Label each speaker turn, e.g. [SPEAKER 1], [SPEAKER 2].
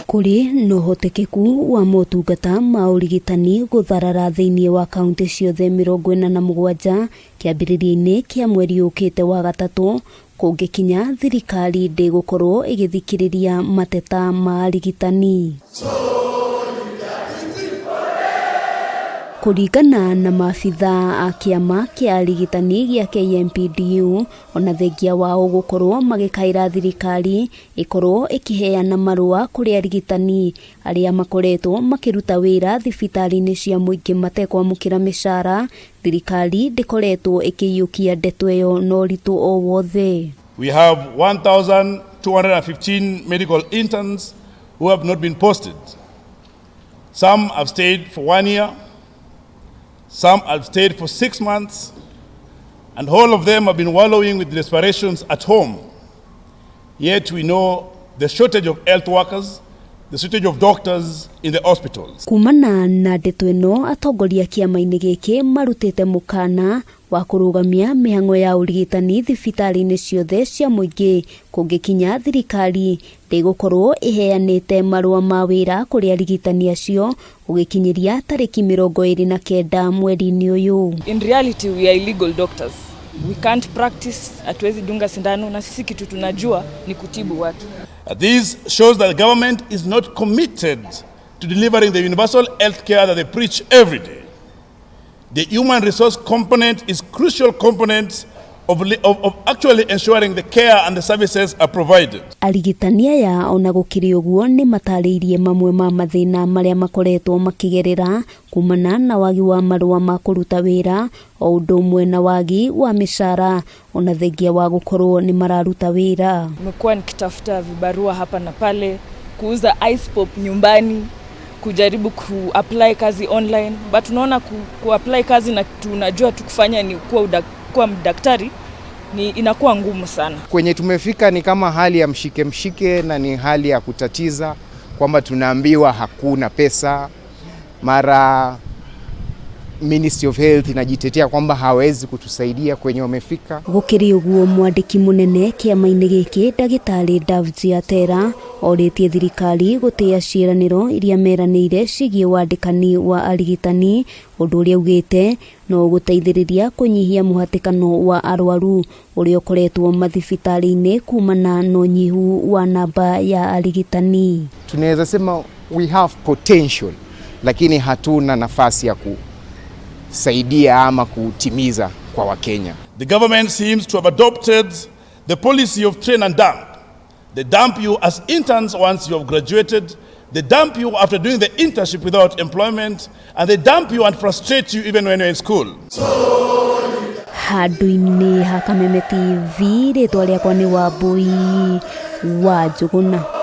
[SPEAKER 1] Kũrĩ na ũhotekeku wa motungata ma ũrigitani gũtharara thĩinĩ wa kaunti ciothe 47 kĩambĩrĩria-inĩ kĩa mweri ũkĩte wa gatatũ kũngĩkinya thirikari ndĩgũkorwo ĩgĩthikĩrĩria mateta ma arigitani. Kũringana na maabitha a kĩama kĩa arigitani gĩa KMPDU, ona thengia wao gũkorwo magĩkaĩra thirikari ĩkorwo ĩkĩheana marũa kũrĩ arigitani arĩa makoretwo makĩruta wĩra thibitarĩ-inĩ cia mũingĩ matekwamũkĩra mĩcara, thirikari ndĩkoretwo ĩkĩiyũkia ndeto ĩyo na ũritũ o wothe.
[SPEAKER 2] We have 1,215 medical interns who have not been posted. Some have stayed for one year, some have stayed for 6 months, and all of them have been wallowing with desperations at home. Yet we know the shortage of health workers, the shortage of doctors in the hospitals.
[SPEAKER 1] Kumana na ndeto ĩno, atongoria kĩama-inĩ gĩkĩ marutĩte mũkana wa kũrũgamia mĩhang'o ya ũrigitani thibitarĩ-inĩ ciothe cia mũingĩ kũngĩkinya thirikari ndĩgũkorwo ĩheanĩte marũa ma wĩra kũrĩ arigitani acio gũgĩkinyĩria tarĩki 29 mweri-inĩ ũyũ.
[SPEAKER 3] In reality, we are illegal doctors. We can't practice, hatuwezi dunga sindano na sisi kitu tunajua ni kutibu watu.
[SPEAKER 2] This shows that the government is not committed to delivering the universal health care that they preach every day. The human resource component is crucial component of actually ensuring the care and the services are provided.
[SPEAKER 1] Arigitani aya ona gũkĩrĩ ũguo nĩ matarĩirie mamwe ma mathĩna marĩa makoretwo makĩgerera kumana na wagi wa marũa ma kũruta wĩra o ũndũ ũmwe na wagi wa mĩcara ona thengia wa gũkorwo nĩ mararuta wĩra.
[SPEAKER 3] Nimekuwa nikitafuta vibarua hapa na pale, kuuza ice pop nyumbani, kujaribu kuapply kazi online, but unaona kuapply kazi na tunajua tu kufanya ni kuwa mdaktari ni inakuwa ngumu sana.
[SPEAKER 4] Kwenye tumefika ni kama hali ya mshike mshike na ni hali ya kutatiza kwamba tunaambiwa hakuna pesa, mara Ministry of Health inajitetea kwamba hawezi kutusaidia kwenye wamefika.
[SPEAKER 1] Gũkĩrĩ ũguo, mwandĩki mũnene kĩama-inĩ gĩkĩ, ndagĩtarĩ Davji Atera, orĩtie thirikari gũtĩa ciĩranĩro iria meranĩire ciĩgiĩ wandĩkani wa arigitani, ũndũ ũrĩa augĩte no ũgũteithĩrĩria kũnyihia mũhatĩkano wa arwaru ũrĩa ũkoretwo mathibitarĩ-inĩ kumana na ũnyihu wa namba ya arigitani.
[SPEAKER 4] Tunaweza sema we have potential, lakini hatuna nafasi ya kusaidia ama kutimiza kwa Wakenya.
[SPEAKER 2] The government seems to have adopted the policy of train and dump. They dump you as interns once you have graduated, they dump you after doing the internship without employment, and they dump you and frustrate you even when you're in school.
[SPEAKER 1] Handũ-inĩ ha Kameme TV, rĩtwa rĩakwa nĩ Wambui wa Njũgũna.